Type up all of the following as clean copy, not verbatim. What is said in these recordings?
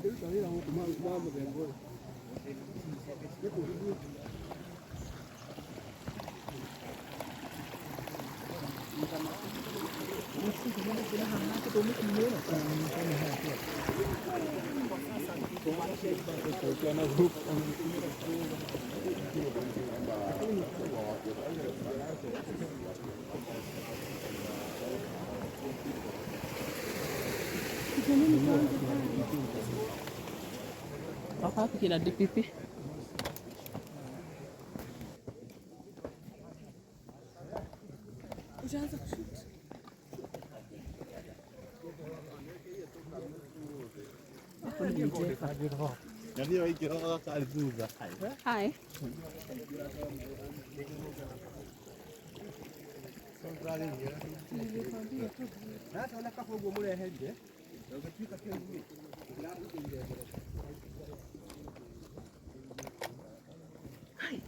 Tũngĩruta wĩra gũkũ ma mũthemba ũyũ. Nĩ kũũru. Wako wapi kina DPP? Ushaanza kushoot? Hapo ni Jefa. Hi. Hi.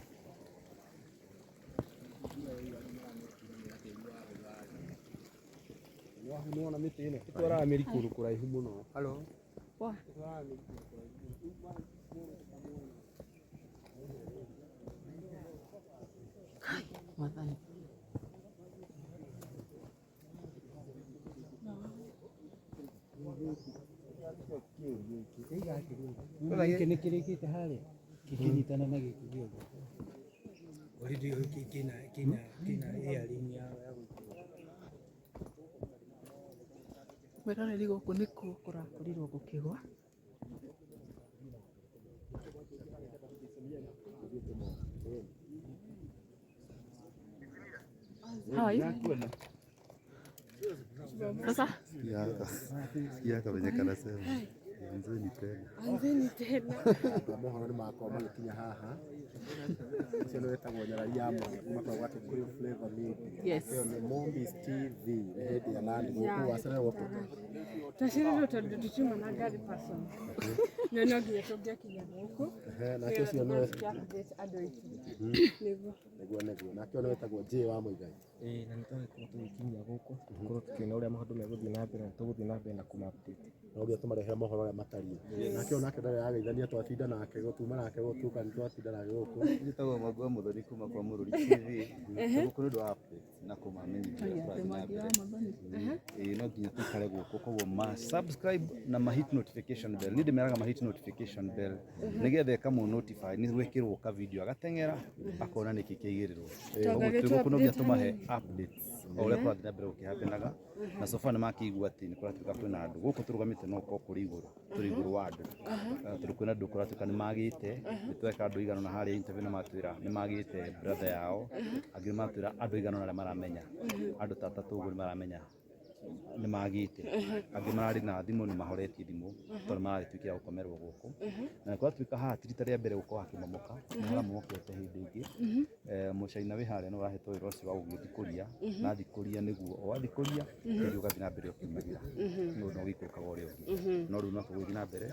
Nĩwona mĩtĩ ĩno ĩtwaraga mĩri kũndũ kũraihu mũno. Hello. Poa. Kai, Mwathani. Gĩkĩ nĩ kĩrĩkĩte harĩa kĩkĩnyitana na gĩkĩ gĩothe. Already kĩna airing ya gũikũrũka. Mwĩroreri gũkũ nĩkuo kũrakorirwo gũkĩgwa. How are you? Sasa Sikia venye kanasema anzeni tena. Anzeni tena. Mohoro nĩ makorwo magĩkinya haha. Ũcio nĩ wĩtagwo Nyarari ya Mwanya kuma kwa gwake Kũyũ Flavor Media. Yes. Ĩyo nĩ Mombis TV nĩ hĩndĩ ya nandi gũkũ wacererwo kũ. Twacereirwo tondũ tũtiuma na ngari person. No no nginya tũngĩakinya gũkũ. Ehe, nake ũcio nĩwe Update andũ aitũ. Nĩguo. Nĩguo nake ũyũ nĩ wĩtagwo J wa Mũigai. Ĩĩ na nĩtwagĩkorwo tũgĩkinyia gũkũ tũkorwo tũkĩona ũrĩa maũndũ megũthiĩ na mbere na tũgũthiĩ na mbere na kũma update. No nginya tũmarehere mohoro ũrĩa matariĩ. Nake ũyũ nake ndarĩ arageithania twatinda nake gũtuma nake gũtuka nĩ twatinda nake gũkũ. Njĩtagwo Mwangi wa Mũthoni kuma kwa Mũrũri TV. Gũkũ nĩ ũndũ wa updates na kũmamenyithia ũrĩa kũrathiĩ na mbere. Ĩĩ no nginya tũikare gũkũ koguo ma subscribe na ma hit notification bell. Niĩ ndĩmeraga ma hit notification bell nĩgetha ĩkamũ notify nĩ gwĩkĩrwo ka video agateng'era akona nĩkĩ kĩaigĩrĩrwo. Koguo twĩ gũkũ no nginya tũmahe updates o ũrĩa kũrathiĩ na mbere gũkĩhapenaga na so far nĩ makĩigua atĩ nĩ kũratuĩka kwĩna andũ gũkũ tũrũgamĩte no gũkorwo kũrĩ igũrũ tũrĩ igũrũ wa andũ. Tondũ kwĩna andũ kũratuĩka nĩ magĩte nĩ tweka andũ aigana ũna harĩa interview na matwĩra nĩ magĩte brother yao angĩ matwĩra andũ aigana ũna arĩa maramenya andũ ta atatũ ũguo nĩ maramenya nĩ magĩte angĩ mararĩ na thimũ nĩ mahoretie thimũ tondũ maragĩtuĩkire a gũkomerwo gũkũ na nĩ kũratuĩka haha ti rita rĩa mbere gũkorwo hakĩmomoka nĩ haramomokete hĩndĩ ĩngĩ. Mũcaina wĩ harĩa nĩ ũrahetwo wĩra ũcio wa gũgĩthikũria na thikũria nĩguo o wathikũria tĩri ũgathiĩ na mbere ũkiumagĩra nĩ ũndũ ũgĩikũrũkaga ũrĩa ũngĩ no rĩu no tũgũgĩthiĩ na mbere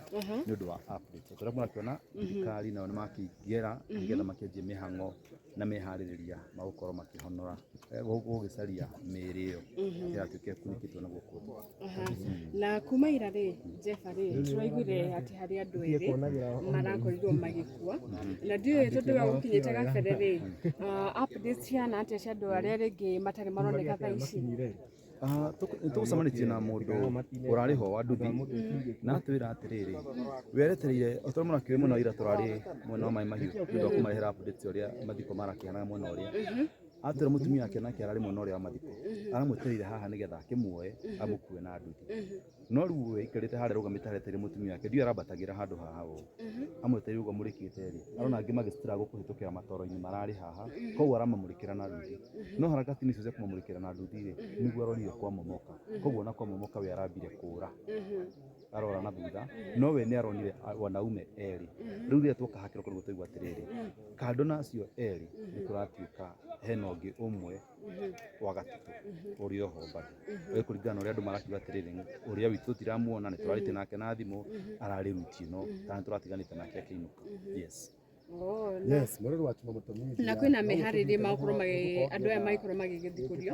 nĩ ũndũ wa update o ta ũrĩa mũrakĩona thirikari nao nĩ makĩingĩra nĩgetha makĩanjie mĩhang'o na meharĩrĩria ma gũkorwo makĩhonora gũgĩcaria mĩĩrĩ ĩyo ĩratuĩka ĩkunĩkĩtwo na gũkũ thĩ. Na kuma ira rĩ, Jeff rĩ, tũraiguire atĩ harĩ andũ erĩ marakorirwo magĩkua na ndiũĩ tondũ we ũkinyĩte gabere rĩ, updates cihana atĩa cia andũ arĩa rĩngĩ matarĩ maroneka thaa ici? Nĩ tũgũcemanĩtie na mũndũ ũrarĩ ho wa nduthi na atwĩra atĩrĩrĩ we aretereire o ta ũrĩa mũrakĩũĩ mwena wa ira tũrarĩ mwena wa Maĩ Mahiũ nĩ ũndũ wa kũmarehera updates ũrĩa mathiko marakĩhanaga mwena ũrĩa. Atwĩra mũtumia wake nake ararĩ mwena ũrĩa wa mathiko aramwetereire haha nĩgetha akĩmuoe amũkue na nduthi. No rĩu we aikarĩte harĩa arũgamĩte harĩa etereire mũtumia wake ndiũĩ arambatagĩra handũ haha ũũ amwetereire ũguo amũrĩkĩte rĩ arona angĩ magĩ struggle kũhĩtũkĩra matoro-inĩ mararĩ haha koguo aramamũrĩkĩra na nduthi. No harakati-inĩ icio cia kũmamũrĩkĩra na nduthi rĩ nĩguo aronire kwamomoka koguo ona kwamomoka we arambire kũra arora na thutha no we nĩ aronire wanaume erĩ. Rĩu rĩrĩa tuoka haha kĩroko nĩguo twaigua atĩrĩrĩ kando na acio erĩ nĩ kũratuĩka hena ũngĩ ũmwe wa gatatũ ũrĩ oho bado. Ĩ kũringana na ũrĩa andũ marakiuga atĩrĩrĩ ũrĩa witũ tũtiramuona nĩ tũrarĩtie nake na thimũ ararĩ route ĩno kana nĩ tũratiganĩte nake akĩinũka. Yes. Oh, na Yes, mwĩroreri wa Chuma Moto Media. Na kwĩna meharĩria magũkorwo magĩ andũ aya magĩkorwo magĩgĩthikũrio.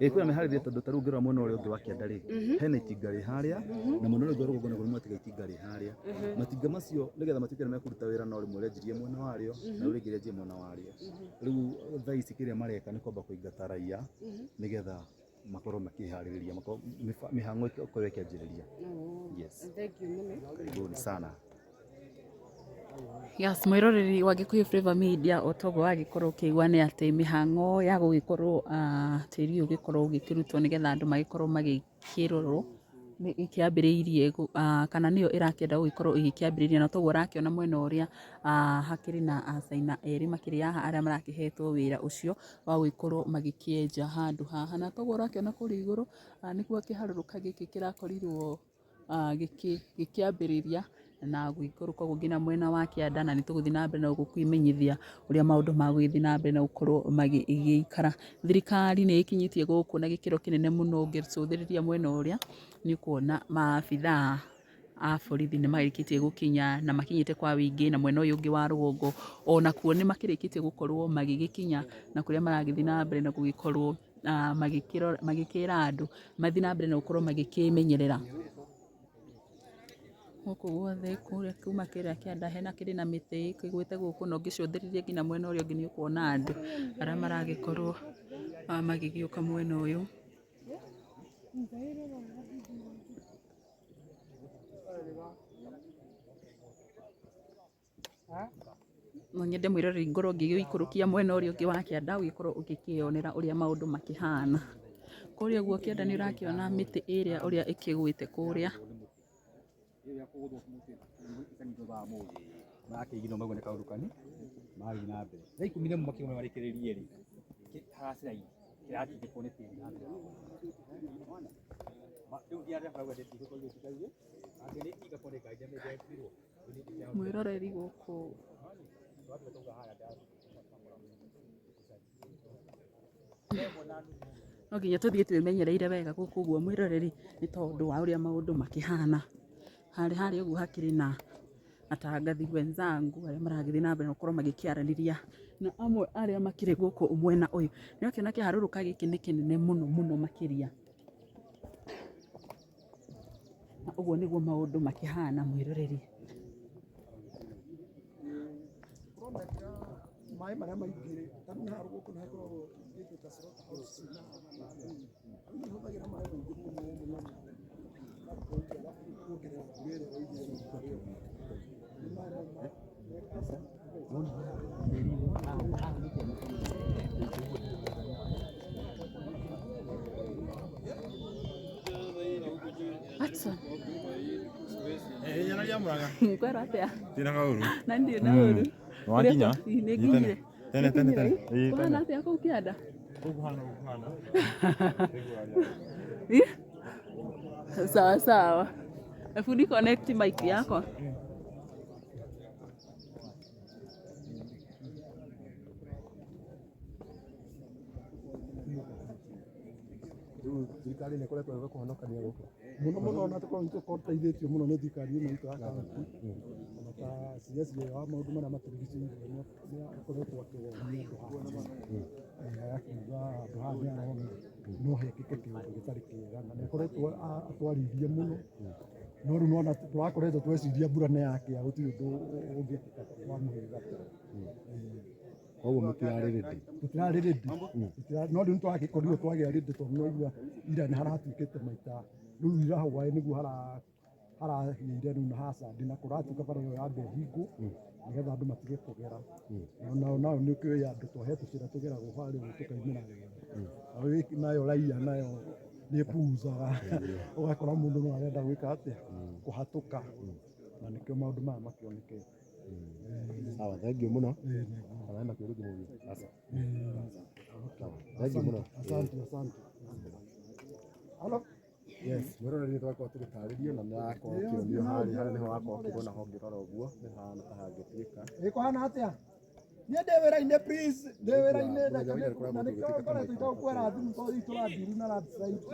Ĩ kwĩna meharĩria tondũ ta rĩu ũngĩrora mwena ũrĩa ũngĩ wa kĩanda rĩ, hena itinga rĩ harĩa na mwena ũrĩa ũngĩ wa rũgongo naguo nĩ mwatiga itinga rĩ harĩa. Matinga macio nĩgetha matuĩke nĩ mekũruta wĩra no rĩmwe rĩanjirie mwena warĩo na rĩu rĩngĩ rĩanjie mwena warĩo. Rĩu thaa ici kĩrĩa mareka nĩ kwamba kũingata raia nĩgetha makorwo makĩharĩrĩria makorwo mĩhang'o ĩkorwo ĩkĩanjĩrĩria. Oh, Yes. thank you mũno. Karibuni sana. Yes, mwiroreri wa Gikuyu Flavour Media o toguo wagĩkorwo ũkĩigua nĩ atĩ mĩhang'o ya gũgĩkorwo tĩri ũyũ ũgĩkorwo ũgĩkĩrutwo nĩgetha andũ magĩkorwo magĩkĩrorwo nĩ ĩkĩambĩrĩirie kana nĩyo ĩrakĩenda gũgĩkorwo ĩgĩkĩambĩrĩria na toguo ũrakĩona mwena ũrĩa hakĩrĩ na acaina erĩ makĩrĩ haha arĩa marakĩhetwo wĩra ũcio wa gũgĩkorwo magĩkĩenja handũ haha na toguo ũrakĩona kũrĩa igũrũ nĩguo kĩharũrũka gĩkĩ kĩrakorirwo gĩkĩambĩrĩria na gũikũrũka ũguo nginya mwena wa kĩanda na nĩ tũgũthiĩ na mbere na gũkũmenyithia ũrĩa maũndũ magũgĩthiĩ na mbere na gũkorwo magĩikara. Thirikari nĩ ĩkinyĩtie gũkũ na gĩkĩro kĩnene mũno ũngĩcũthĩrĩria mwena ũrĩa nĩ ũkuona maabithaa a borithi nĩ marĩkĩtie gũkinya na makinyĩte kwa wĩingĩ na mwena ũyũ ũngĩ wa rũgongo onakuo nĩ makĩrĩkĩtie gũkorwo magĩgĩkinya na kũrĩa maragĩthiĩ na mbere na gũgĩkorwo magĩkĩra andũ mathiĩ na mbere na gũkorwo magĩkĩmenyerera gũkũ guothe kũrĩa kuma kĩrĩa kĩanda hena kĩrĩ na mĩtĩ kĩgwĩte gũkũ na ũngĩcũthĩrĩria nginya mwena ũrĩa ũngĩ nĩ ũkuona andũ arĩa maragĩkorwo magĩgĩũka mwena ũyũ. No nyende mwĩroreri ngorwo ngĩgĩikũrũkia mwena ũrĩa ũngĩ wa kĩanda ũgĩkorwo ũgĩkĩyonera ũrĩa maũndũ makĩhana. Kũrĩa ũguo kĩanda nĩ ũrakĩona mĩtĩ ĩrĩa ũrĩa ĩkĩgwĩte kũrĩa. Marakĩigithwo maguo nĩ kaũndũ kani marathiĩ na mbere thaa 11 makiuma marĩkĩrĩrie rĩ haraciraini kĩratindĩkwo nĩ tĩri na thĩ Mwĩroreri gũkũ no nginya tũthiĩ twĩmenyereire wega gũkũ ũguo mwĩroreri nĩ tondũ wa ũrĩa maũndũ makĩhana. Harĩ harĩa ũguo hakĩrĩ na atangathi wenzangu arĩa maragĩthiĩ na mbere na gũkorwo magĩkĩaranĩria na amwe arĩa makĩrĩ gũkũ mwena ũyũ. Nĩ ũrakĩona kĩharũrũka gĩkĩ nĩ kĩnene mũno mũno makĩria. Na ũguo nĩguo maũndũ makĩhana mwĩroreri. Maĩ marĩa maingĩ ta rĩu haha rũgongo nĩ hakoragwo gĩkĩ ta slaughter house na rĩu nĩ ihũthagĩra maĩ maingĩ mũno mũno na alafu kuongerera mbura ĩrĩa yoirire nĩ maĩ mau Watson. Nyararia Murang'a. Kwĩrwo atĩa? Tina kaũru. Na ndirĩ na ũru. Nĩwakinya? Ĩ, nĩ nginyire. Tene tene tene. Ĩ, Kũhana atĩa kũu kĩanda? Kũu kũhana ũguo kũhana. Ĩ? Sawa sawa. Hebu connect mic yako. Rĩu thirikari nĩ ĩkoretwo ĩgĩũka kũhonokania gũkũ mũno mũno ona tũkorwo nĩ tũteithĩtio mũno nĩ thirikari ĩno itũ ya kaunti ona ta CS ũyũ wa maũndũ marĩa matũrigicĩirie nĩ akoretwo akĩwonia andũ haha akiuga handũ haha nĩ arona no hekĩke kĩũndũ gĩtarĩ kĩega na nĩ akoretwo atwarĩirie mũno no rĩu nona tũrakoretwo tweciria mbura nĩ yakĩa gũtirĩ ũndũ ũngĩkĩka wa mũhĩrĩga Koguo mũtirarĩ ready. Tũtirarĩ ready, no rĩu nĩtwagĩkorirwo twagĩa ready tondũ nĩwaigua ira nĩ haratuĩkĩte maita rĩu ira hwaĩ nĩguo harahĩire rĩu na hacandi na kũratuĩka bara ĩyo yambe ĩhingwo nĩgetha andũ matige kũgera nao nao nĩ ũkĩũĩ andũ twahe tũcĩra tũgeragwo harĩa ũguo tũkaumĩra wega nayo raia nayo nĩ ĩpuzaga ũgakora mũndũ no arenda gwĩka atĩa kũhatũka na nĩkĩo maũndũ maya makĩonekete. Sawa, thank you mũno. Kana hena kĩũria kĩmwe? Aca. Thank you mũno. Asante, asante. Halo. Yes, mwĩroreri nĩ twakorwo tũgĩtarĩrio na nĩ wakorwo ũkĩonio harĩa harĩa nĩho wakorwo ũkĩona ho ũngĩrora ũguo nĩ hahana ta hangĩtuĩka. Ĩ kũhana atĩa? Niĩ ndĩ wĩra-inĩ please, ndĩ wĩra-inĩ na nĩkĩo ngoretwo itagũkwĩra thimũ tondũ itũrandiru na landslide.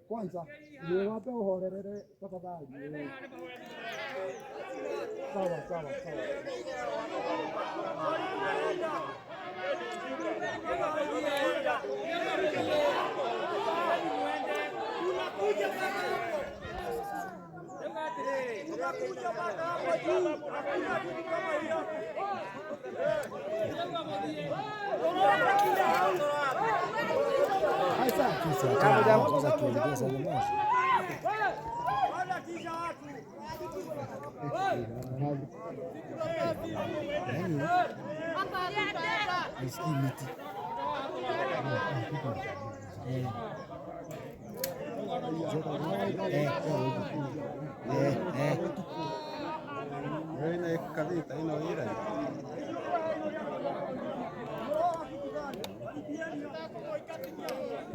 Kwanza ni wambe uhorerere tafadhali. Sawa sawa sawa.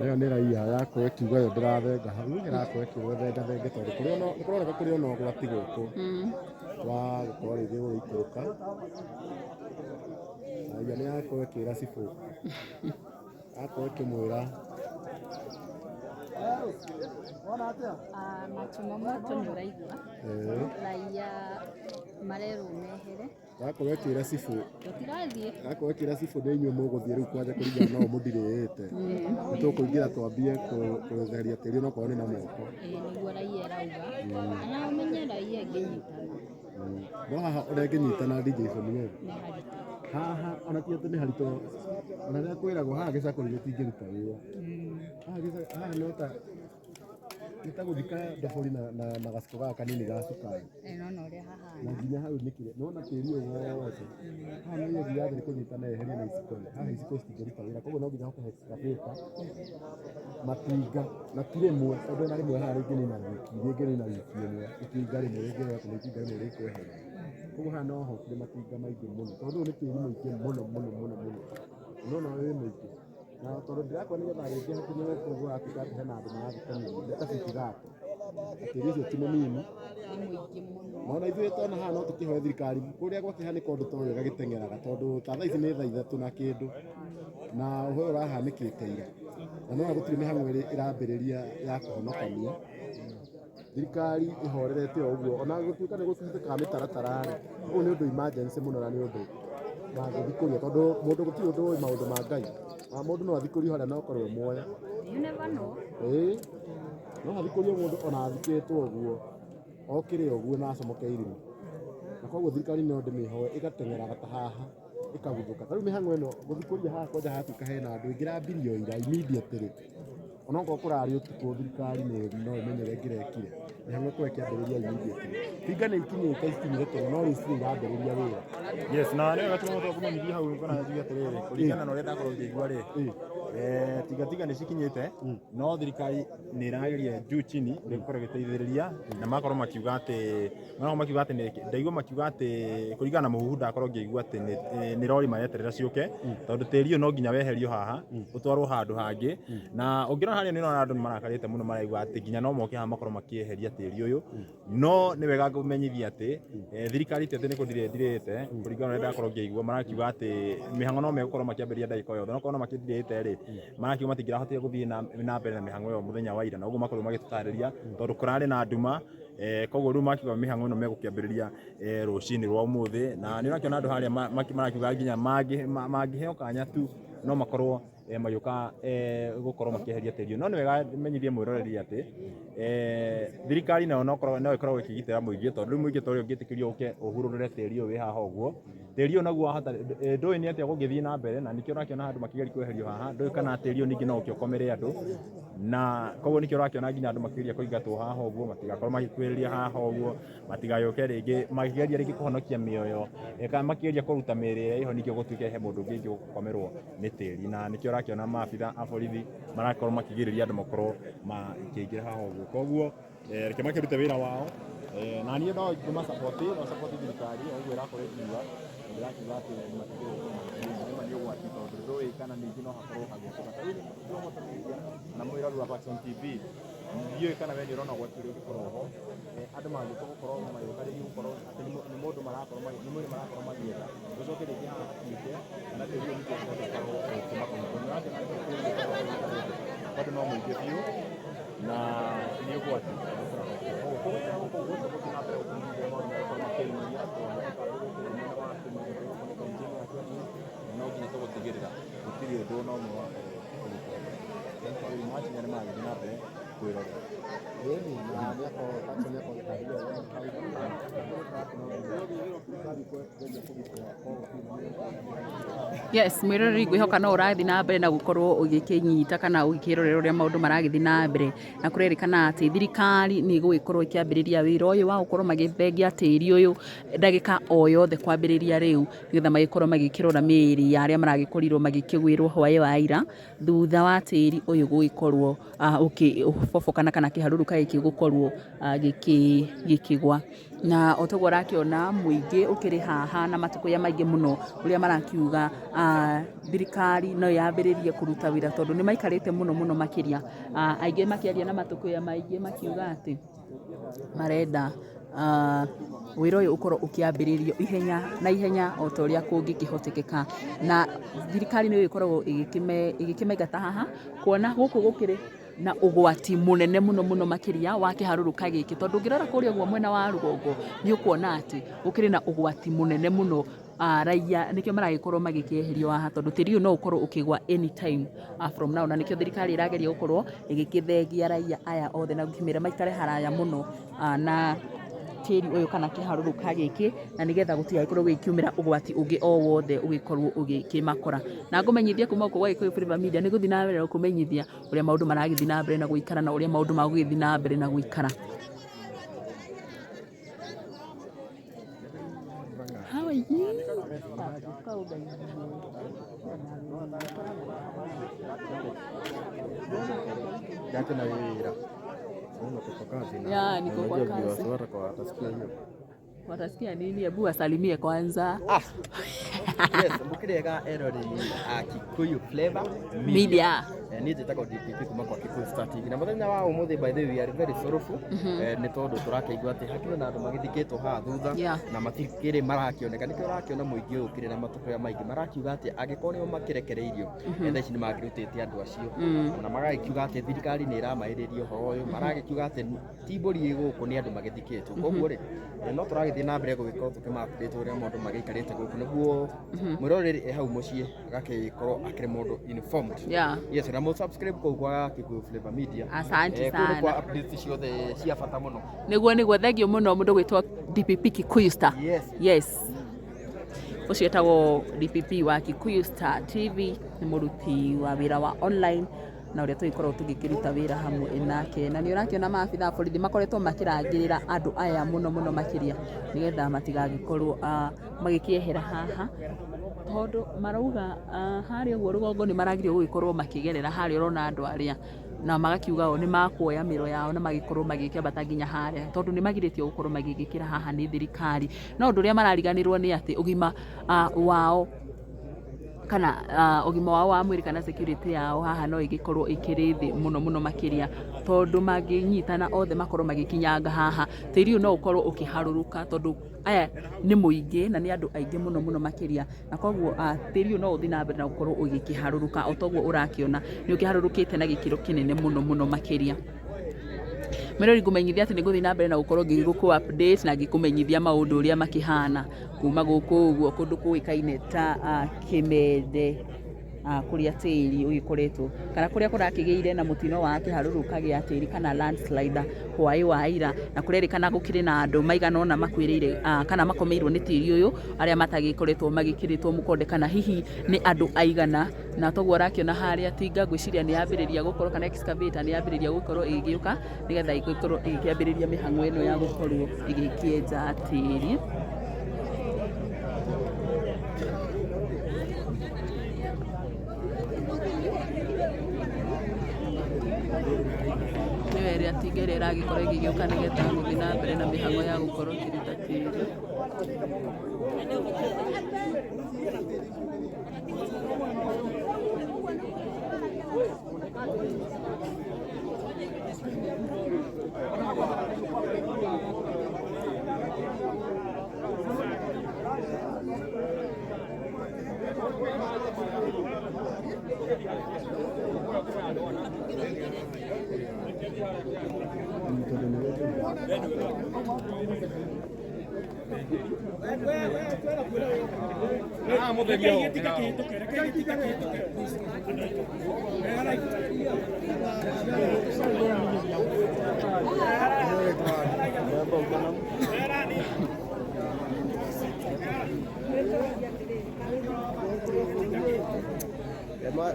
Ĩyo nĩ raia yakorwo ĩkiuga yo ndĩrathenga hau ĩrakorwo ĩkĩrwo thengathenge tondũ kũrĩ ona nĩ kũroneka kũrĩ ona ũgwati gũkũ wa gũkorwo rĩngĩ gũgĩikũrũka. Raia nĩ yakorwo ĩkĩra cibũ, yakorwo ĩkĩmwĩra Machumo moto nĩ ũraigua raia marerwo mehere yakorwo ĩkĩra cibũ tũtirathiĩ yakorwo ĩkĩra cibũ nĩ inyuĩ mũgũthiĩ rĩu kwanja kũringana na ũũ mũndirĩĩte nĩ tũkũingĩra twambie kũtheria tĩri onokorwo nĩ na moko. Ĩĩ nĩguo raia ĩrauga na ũmenye raia ĩngĩnyitana No haha ũrĩa ĩngĩnyitana DJ Samuel nĩ haritũ haha ona ti atĩ nĩ haritũ ona rĩrĩa kwĩragwo haha gĩcakũri gĩtingĩruta wĩra haha haha no ta nĩ ta gũthika ndobori na gaciko gaka kanini ga cukari nona ũrĩa hahana na nginya hau nĩ kĩrĩa nĩwona tĩri ũyũ wothe haha no ĩthiaga thĩ kũnyitana yeherie na iciko haha iciko citingĩruta wĩra koguo no nginya hoke excavator matinga na ti rĩmwe tondũ ona rĩmwe haha rĩngĩ nĩ na wiki rĩngĩ nĩ na wiki ĩmwe itinga rĩmwe rĩngĩ nĩ itinga rĩmwe rĩkweheria koguo haha no hokire matinga maingĩ mũno tondũ ũyũ nĩ tĩri mũingĩ mũno mũno mũno mũno nĩwona wĩ mũingĩ na tondũ ndĩrakora nĩgetha rĩngĩ hakinyĩre kũu gũgatuĩka atĩ hena andũ marathikanĩria nĩ ta fiti thate tĩri ũcio ti mũnini nĩ mũingĩ mũno nona ithuĩ tona haha no tũkĩhoe thirikari kũrĩa gwakĩhanĩka ũndũ ta ũyũ ĩgagĩteng'eraga tondũ ta thaa ici nĩ thaa ithatũ na kĩndũ na ũhoro ũrahanĩkĩte ira na nĩwona gũtirĩ mĩhang'o ĩrambĩrĩria ya kũhonokania thirikari ĩhorerete o ũguo ona gũtuĩka nĩ gũtuĩkaga mĩtaratara rĩ ũyũ nĩ ũndũ emergency mũno na nĩ ũndũ mangĩthikũria tondũ mũndũ gũtirĩ ũndũ ũĩ maũndũ ma Ngai na mũndũ no athikũrio harĩa na ũkorwo muoyo you never know ĩĩ no athikũrio mũndũ ona athikĩtwo ũguo okĩre ũguo na acomoke irima na koguo thirikari no ndĩmĩhoe ĩgateng'eraga ta haha ĩkaguthũka ta rĩu mĩhang'o ĩno gũthikũria haha kwanja hatuĩka hena andũ ĩngĩrambirio ira immediately onokorwo kũrarĩ ũtukũ thirikari nĩ no ĩmenye ũrĩa ĩngĩrekire mĩhang'o ĩkorwo ĩkĩambĩrĩria immediately tinga nĩ ikinyĩte ikinyire tene no rĩu citirĩ irambĩrĩria wĩra. Yes, na nĩ wega tũmoto kũmenyithia hau kana njuge atĩrĩrĩ kũringana na ũrĩa ndakorwo ngĩigua rĩ tingatinga nĩ cikinyĩte no thirikari nĩ ĩrageria juu chini nĩ gũkorwo ĩgĩteithĩrĩria na magakorwo makiuga atĩ ndaigua makiuga atĩ kũringana na mũhuhu ndakorwo ngĩigua atĩ nĩ rori mareterera ciũke tondũ tĩri ũyũ no nginya weherio haha ũtwarwo handũ hangĩ na ũngĩrora harĩa nĩ ũrona andũ nĩ marakarĩte mũno maraigua atĩ nginya no moke haha makorwo makĩeheria tĩri ũyũ no nĩ wega kũmenyithia atĩ thirikari ti atĩ nĩ kũndirĩ ndirĩte kũringana na ũrĩa ndakorwo ngĩigua marakiuga atĩ mĩhang'o no megũkorwo makĩambĩrĩria ndagĩka o yothe no korwo no makĩndirĩte rĩ marakiuga matingĩrahotire gũthiĩ na mbere na mĩhang'o ĩyo mũthenya wa ira na ũguo makorwo magĩtũtarĩria tondũ kũrarĩ na nduma koguo rĩu makiuga mĩhang'o ĩno megũkĩambĩrĩria rũcinĩ rwa ũmũthĩ na nĩ ũrakĩona andũ harĩa marakiuga nginya mangĩheo kanya tu no makorwo magĩũka gũkorwo makĩeheria tĩri ũyũ. No nĩ wega menyithie mwĩroreri atĩ thirikari nayo no ĩkoragwo ĩkĩgitĩra mũingĩ tondũ rĩu mũingĩ ta ũrĩa ũngĩtĩkĩrio ũke ũhurũrũre tĩri ũyũ wĩ haha ũguo tĩri ũyũ naguo wahota ndũĩ nĩ atĩa gũngĩthiĩ na mbere na nĩkĩo ũrakĩona andũ makĩgeria kweherio haha ndũĩ kana tĩri ũyũ ningĩ no ũke ũkomere andũ na koguo nĩkĩo ũrakĩona nginya andũ makĩgeria kũingatwo haha ũguo matigakorwo magĩkuhĩrĩria haha ũguo matigagĩũke rĩngĩ makĩgeria rĩngĩ kũhonokia mĩoyo kana makĩgeria kũruta mĩĩrĩ ĩrĩa ĩho ningĩ gũtuĩke he mũndũ ũngĩ ũgũkomerwo nĩ tĩri na nĩkĩo ũrakĩona maabitha a borithi marakorwo makĩgirĩrĩria andũ makorwo makĩingĩra haha ũguo koguo reke makĩrute wĩra wao na niĩ no ndĩmasupport no support thirikari o ũguo ĩrakorwo ĩkiuga ndĩrakiuga atĩ nĩma nĩ ũgwati tondũ ndũĩ kana ningĩ no hakorwo hagĩũka ta rĩu Kĩromoto Media na mwĩrori wa Paxson TV ndiũĩ kana we nĩ ũrona ũgwati ũrĩa ũngĩkorwo ho andũ mangĩtua gũkorwo magĩũka rĩngĩ gũkorwo atĩ nĩ mũndũ marakorwo nĩ mwĩrĩ marakorwo magĩetha gũcoke rĩngĩ haha hatuĩke kana tĩri ũyũ ningĩ ũcoke ũkorwo ũkĩmakomera tondũ nĩ ũrakĩona tĩri ũyũ ũkoragwo ũikarĩte bado no mũingĩ biũ. Na nĩ ũgwati. Tũgũikara gũkũ ũguo tũgũthiĩ na mbere gũkũmenyithia maũndũ megũkorwo makĩyumĩria tondũ gũkũ mwena wa Kĩmende gũkũ nĩ kaunti-inĩ ya Kiambu, na no nginya tũgũtigĩrĩra gũtirĩ ũndũ ona ũmwe wakorwo ũgĩtũhĩtũka. Thank you very much nĩ arĩa maragĩthiĩ na mbere kwĩrorera. Ĩni na nĩakorwo Jackson nĩakorwo agĩtarĩria wega hau na kũgeria kũgitĩra korwo Yes, mwĩroreri, ngwĩhoka no ũrathiĩ na mbere na gũkorwo ũgĩkĩnyita kana ũgĩkĩrorera ũrĩa maũndũ maragĩthiĩ na mbere. Na kũrerĩkana atĩ thirikari nĩ ĩgũgĩkorwo ĩkĩambĩrĩria wĩra ũyũ wa gũkorwo magĩthengia tĩri ũyũ ndagĩka o yothe kwambĩrĩria rĩu, nĩgetha magĩkorwo magĩkĩrora mĩĩrĩ ya arĩa maragĩkorirwo magĩkĩgwĩrwo hwaĩ wa ira thutha wa tĩri ũyũ gũgĩkorwo ũkĩbobokana kana kĩharũrũka gĩkĩ gũkorwo gĩkĩgwa. Na o taguo ũrakĩona mũingĩ ũkĩrĩ haha na matukũya maingĩ mũno ũrĩa marakiuga thirikari no yambĩrĩrie kũruta wĩra tondũ nĩ maikarĩte mũno mũno makĩria. Aingĩ makĩaria na matũkũya maingĩ makiuga atĩ marenda wĩra ũyũ ũkorwo ũkĩambĩrĩrio ihenya na ihenya o ta ũrĩa kũngĩkĩhotekeka. Na thirikari nĩ ĩgĩkoragwo ĩgĩkĩmaingata haha kuona gũkũ gũkĩrĩ na ũgwati mũnene mũno mũno makĩria wa kĩharũrũka gĩkĩ, tondũ ũngĩrora kũrĩa ũguo mwena wa rũgongo nĩ ũkuona atĩ gũkĩrĩ na ũgwati mũnene mũno. Raia nĩkĩo maragĩkorwo magĩkĩeherio haha tondũ tĩri ũyũ no ũkorwo ũkĩgwa anytime from now, na nĩkĩo thirikari ĩrageria gũkorwo ĩgĩkĩthengia raia aya othe na gũkĩmera maikare haraya mũno na tĩri ũyũ kana kĩharũrũka gĩkĩ, na nĩgetha gũtigagĩkorwo gũgĩkiumĩra ũgwati ũngĩ o wothe ũgĩkorwo ũgĩkĩmakora. Na ngũmenyithie kuma gũkũ gwa Gĩkũyũ Flavour Media nĩ gũthiĩ na mbere na gũkũmenyithia ũrĩa maũndũ maragĩthiĩ na mbere na gũikara na ũrĩa maũndũ magũgĩthiĩ na mbere na gũikara. How are you? Yake na wira. Unaona kwa kazi na Ya, niko kwa unajua kazi. viewers wako watasikia hiyo. Watasikia nini? Hebu wasalimie kwanza. Yes, mũkĩrĩega eroreri a Kikuyu Flavor Media. Niĩ njĩtagwo DPP kuma kwa Kikuyu Star TV, na mũthenya wa ũmũthĩ, by the way, we are very sorrowful, nĩ tondũ tũrakĩigua atĩ hakĩrĩ na andũ magĩthikĩtwo haha thutha na matikĩrĩ marakĩoneka. Nĩkĩo ũrakĩona mũingĩ ũyũ ũkĩrĩ na matũkũya maingĩ, marakiuga atĩ angĩkorwo nĩo makĩrekereirio, thaa ici nĩ mangĩrutĩte andũ acio, na magagĩkiuga atĩ thirikari nĩ ĩramaĩrĩria ũhoro ũyũ. Maragĩkiuga atĩ ti mbũri ĩ gũkũ, nĩ andũ magĩthikĩtwo. Koguo rĩ, no tũragĩthiĩ na mbere gũgĩkorwo tũkĩma update ũrĩa maũndũ magĩikarĩte gũkũ, nĩguo mwĩroreri e hau mũciĩ agagĩkorwo akĩrĩ mũndũ informed. Yes, na mũ subscribe kũu kwa Kikuyu Flavor Media. Asante Kũu nĩ kwa sana. updates ciothe cia bata mũno. Nĩguo, thengiũ mũno mũndũ gwĩtwo DPP Kikuyu Star. Yes. Yes, ũcio etagwo DPP wa Kikuyu Star TV, nĩ mũruti wa wĩra wa online na ũrĩa tũgĩkoragwo tũgĩkĩruta wĩra hamwe nake. Na nĩ ũrakĩona maabitha a borithi makoretwo makĩrangĩrĩra andũ aya mũno mũno makĩria, nĩgetha matigagĩkorwo magĩkĩehera haha, tondũ marauga harĩa ũguo rũgongo nĩ maragirio gũgĩkorwo makĩgerera harĩa ũrona andũ arĩa, na magakiuga o nĩ makuoya mĩro yao na magĩkorwo magĩkĩambata nginya harĩa, tondũ nĩ magirĩtio gũkorwo magĩgĩkĩra haha nĩ thirikari. No ũndũ ũrĩa marariganĩrwo nĩ atĩ ũgima wao kana ũgima wao wa mwĩrĩ kana security yao haha no ĩgĩkorwo ĩkĩrĩ thĩ mũno mũno makĩria, tondũ mangĩnyitana othe makorwo magĩkinyanga haha, tĩri ũyũ no ũkorwo ũkĩharũrũka, tondũ aya nĩ mũingĩ na nĩ andũ aingĩ mũno mũno makĩria, na koguo tĩri ũyũ no ũthiĩ na mbere na gũkorwo ũgĩkĩharũrũka o toguo ũrakĩona nĩ ũkĩharũrũkĩte na gĩkĩro kĩnene mũno mũno makĩria. Mwĩrori, ngũmenyithia atĩ nĩ ngũthiĩ na mbere na gũkorwo ngĩgũkũ update na ngĩkũmenyithia maũndũ ũrĩa makĩhana kuma gũkũ ũguo kũndũ kũĩkaine ta Kĩmende, kũrĩa tĩri ũgĩkoretwo kana kũrĩa kũrakĩgĩire na mũtino wa kĩharũrũka gĩa tĩri kana landslide hwaĩ wa ira, na kũrerĩkana gũkĩrĩ na andũ maigana ũna makuĩrĩire kana makomeirwo nĩ tĩri ũyũ, arĩa matagĩkoretwo magĩkĩrĩtwo mũkonde kana hihi nĩ andũ aigana. Na toguo ũrakĩona harĩa tinga, ngwĩciria nĩ yambĩrĩria gũkorwo kana excavator nĩ yambĩrĩria gũkorwo ĩgĩũka, nĩgetha ĩgĩkorwo ĩgĩkĩambĩrĩria mĩhang'o ĩno ya gũkorwo ĩgĩkĩenja tĩri. Nĩyo ĩrĩa tinga ĩrĩa ĩragĩkorwo ĩgĩgĩũka nĩgetha gũthiĩ na mbere na mĩhang'o ya gũkorwo ĩkĩruta tĩri.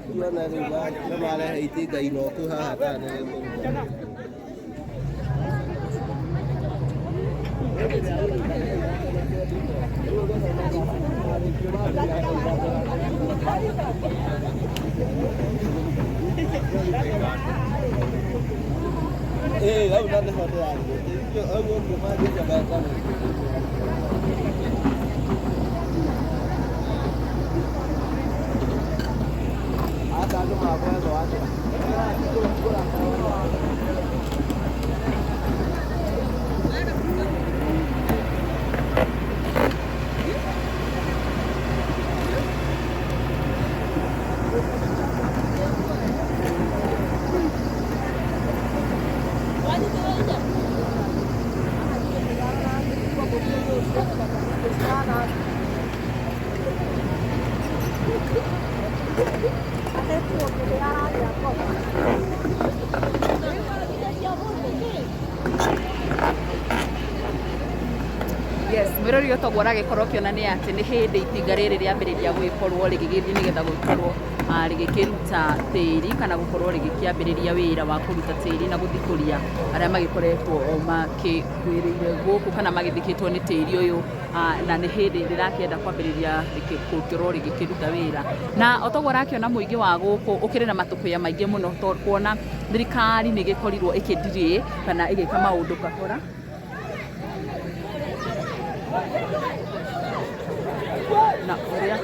Tuona rĩu nĩmarehe itinga inoku haha kana nĩrĩkũruta. Ĩĩ hau na nĩho ndĩrathiĩ hau ũguo mangĩte mbeca. Aca andũ makwethwo atĩa? Yes, mwĩrori ũyũ toguo ũragĩkorwo ũkĩona nĩ atĩ nĩ hĩndĩ itinga rĩrĩ rĩambĩrĩria gwĩkorwo rĩgĩgĩthiĩ nĩgetha gũkorwo rĩgĩkĩruta tĩri kana gũkorwo rĩgĩkĩambĩrĩria wĩra wa kũruta tĩri na gũthikũria arĩa magĩkoretwo makĩkuĩrĩire gũkũ kana magĩthikĩtwo nĩ tĩri ũyũ, na nĩ hĩndĩ rĩrakĩenda kwambĩrĩria gũkorwo rĩgĩkĩruta wĩra. Na o toguo ũrakĩona mũingĩ wa gũkũ ũkĩrĩ na matũkũya maingĩ mũno tondũ kuona thirikari nĩ ĩgĩkorirwo ĩkĩ delay kana ĩgĩka maũndũ kahora. Na ũrĩa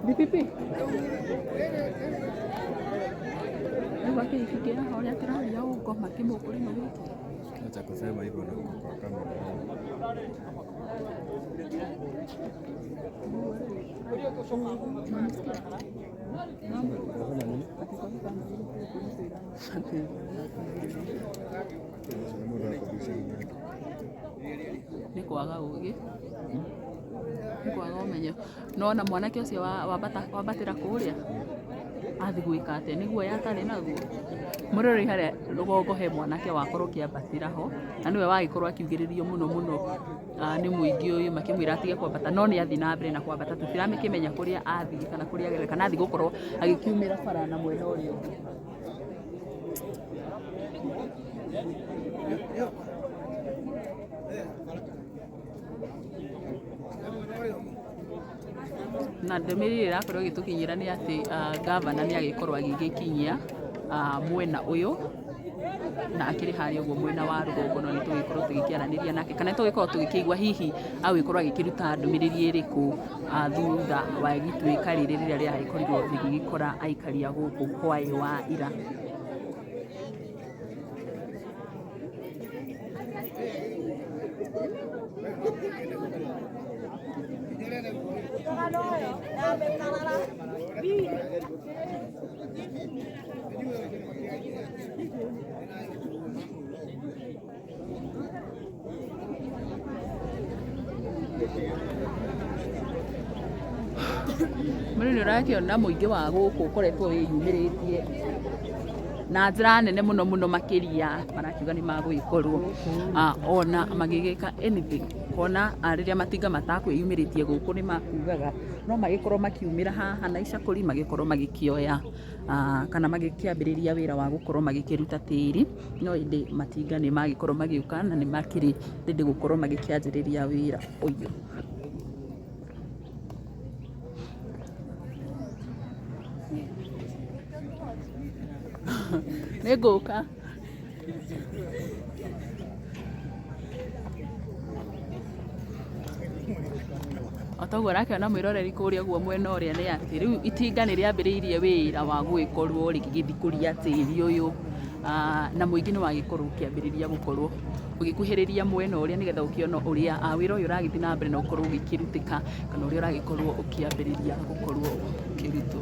DPP rĩu akĩingĩra ũrĩa kĩraria ũngoma kĩmũkũrĩma gĩkĩ. Acha kusema hivyo na uko kwa kamera. Nĩ kwaga ũgĩ, nĩ kwaga ũmenyo. Nona mwanake ũcio wambatĩra kũrĩa athiĩ gwĩka atĩa? Nĩ guoya atarĩ naguo. Mũrori harĩa rũgongo he mwanake wakorwo ũkĩambatĩra ho na nĩwe wagĩkorwo akiugĩrĩrio mũno mũno nĩ mũingĩ ũyũ makĩmwĩra atige kwambata, no nĩ athiĩ na mbere na kwambata. Tũtiramĩkĩmenya kũrĩa athiĩ kana kũrĩa agerera kana athiĩ gũkorwo agĩkiumĩra bara na mwena ũrĩa ũngĩ. Na ndũmĩrĩri ĩrĩa ĩrakorwo ĩgĩtũkinyĩra nĩ atĩ gavana nĩ agĩkorwo agĩgĩkinyia mwena ũyũ na akĩrĩ harĩa ũguo mwena wa rũgongo, no nĩ tũgĩkorwo tũgĩkĩaranĩria nake kana nĩ tũgĩkorwo tũgĩkĩigua hihi agũgĩkorwo agĩkĩruta ndũmĩrĩri ĩrĩkũ thutha wa gĩtuĩka rĩrĩ rĩrĩa rĩragĩkorirwo rĩgĩgĩkora aikari a gũkũ hwaĩ wa ira. Mũndũ nĩ ũrakĩona mũingĩ wa gũkũ ũkoretwo wĩyumĩrĩtie na njĩra nene mũno mũno makĩria, marakiuga nĩ magũgĩkorwo ona magĩgĩka anything, kuona rĩrĩa matinga matakwĩyumĩrĩtie gũkũ nĩ makugaga no magĩkorwo makiumĩra haha na icakũri magĩkorwo magĩkĩoya kana magĩkĩambĩrĩria wĩra wa gũkorwo magĩkĩruta tĩri, no ĩndĩ matinga nĩ magĩkorwo magĩũka na nĩ makĩrĩ ready gũkorwo magĩkĩanjĩrĩria wĩra ũyũ. Nĩ ngũka. O ta ũguo ũrakĩona mwĩroreri kũrĩa ũguo mwena ũrĩa nĩ atĩ rĩu itinga nĩ rĩambĩrĩirie wĩra wa gũgĩkorwo rĩgĩthikũria tĩri ũyũ, na mũingĩ nĩ wagĩkorwo ũkĩambĩrĩria gũkorwo ũgĩkuhĩrĩria mwena ũrĩa nĩgetha ũkĩone ũrĩa wĩra ũyũ ũragĩthiĩ na mbere na ũkorwo ũgĩkĩrutĩka kana ũrĩa ũragĩkorwo ũkĩambĩrĩria gũkorwo ũkĩrutwo.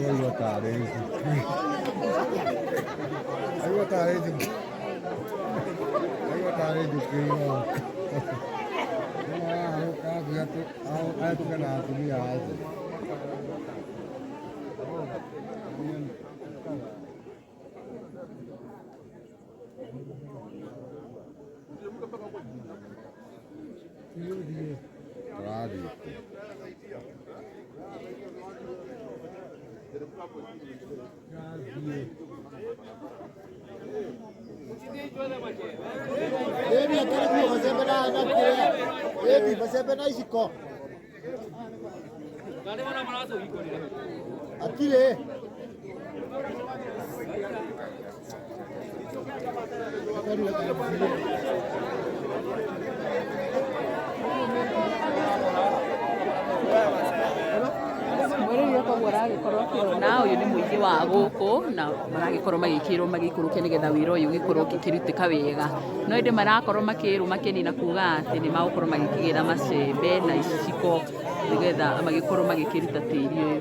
Aigua tarĩ aigua tarĩ njũkĩ aigua tarĩ njũkĩ aratuka na atumia ake. Tũrathiĩ Baby, akĩrĩguo macembe na na kĩrĩa. Baby, macembe na iciko. Atirĩ. Mwĩrĩri koguo ũragĩkorwo ũkĩona ũyũ nĩ mũingĩ wa gũkũ na maragĩkorwo magĩkĩrwo magĩikũrũke nĩgetha wĩra ũyũ ũgĩkorwo ũgĩkĩrutĩka wega, no ĩndĩ marakorwo makĩrwo makĩnina kuga atĩ nĩ magũkorwo magĩkĩgĩra macembe na iciko nĩgetha magĩkorwo magĩkĩruta tĩri ũyũ.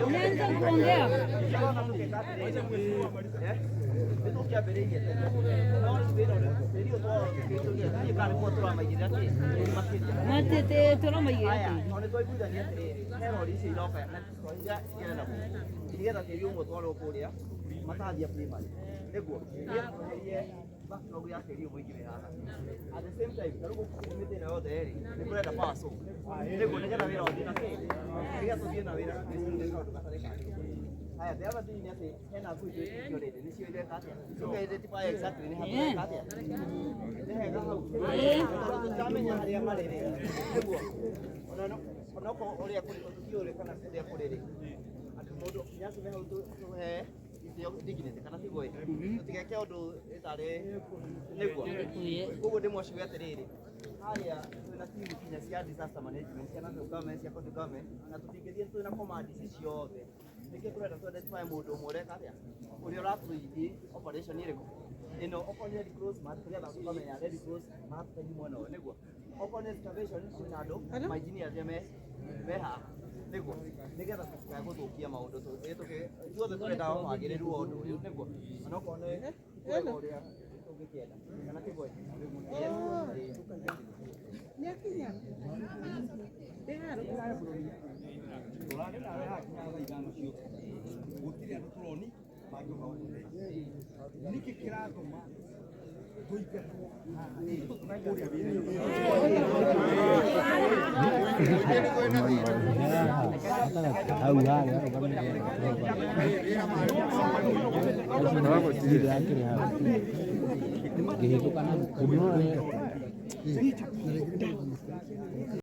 Umeanza kuongea. Matete tũramaigĩra tĩri. Nĩgetha tĩri ũmwe ũtwarwo kũrĩa matathia primary nĩguo tweherie backlog ya tĩri ũyũ mũingĩ wĩ haha. At the same time, ta rĩu gũkũ mĩtĩ ĩno yothe rĩ, nĩ kũrenda power saw nĩguo nĩgetha wĩra ũthiĩ na kĩ, nĩgetha tũthiĩ na wĩra kaũndũ gatarĩ kangĩ. Haya, the other thing nĩ atĩ hena ngui twĩtĩtio rĩrĩ, nĩcio ireka atĩa? Tũke identify exactly nĩ ha tũreka atĩa? Nĩ hega hau? Tondũ tũtiramenya harĩa marĩ rĩ, nĩguo onokorwo ũrĩa kũrĩ tũtiũĩ kana kũrĩa kũrĩ rĩ, atĩ mũndũ nĩ atume hau tũhe gũtĩo dignity kana tiguo ĩ tũtigeke ũndũ ĩtarĩ nĩguo koguo ndĩmwaciuge atĩrĩrĩ harĩa twĩna timu kinya cia disaster management cia national government cia county government na tũtingĩthiĩ twĩna command ici ciothe nĩkĩo tũrenda tũ identify mũndũ ũmwe ũreka atĩa ũrĩa ũratũigi operation ĩrĩkũ ĩno okorwo nĩ Red Cross tũgetha tũkamenya Red Cross maratũteithia mwena ũyũ nĩguo okorwo nĩ excavation kwĩna andũ mainjinia arĩa me haha nĩguo nĩgetha tũtikae gũthũkia maũndũ ithuothe tũrenda wagĩrĩru wa ũndũ ũyũ nĩguo onokorwo nĩ twega ũrĩa tũngĩkĩenda kana tiguo yes Tũrarĩ nawe haha nginya thaa ithano cia ũtukũ gũtirĩ andũ tũroni mangĩũka gũtũteithia nĩkĩ kĩratũma tũingatwo haha kũrĩa wĩra-inĩ? Hau harĩa arũgamĩrĩire hau ngĩhĩtũka na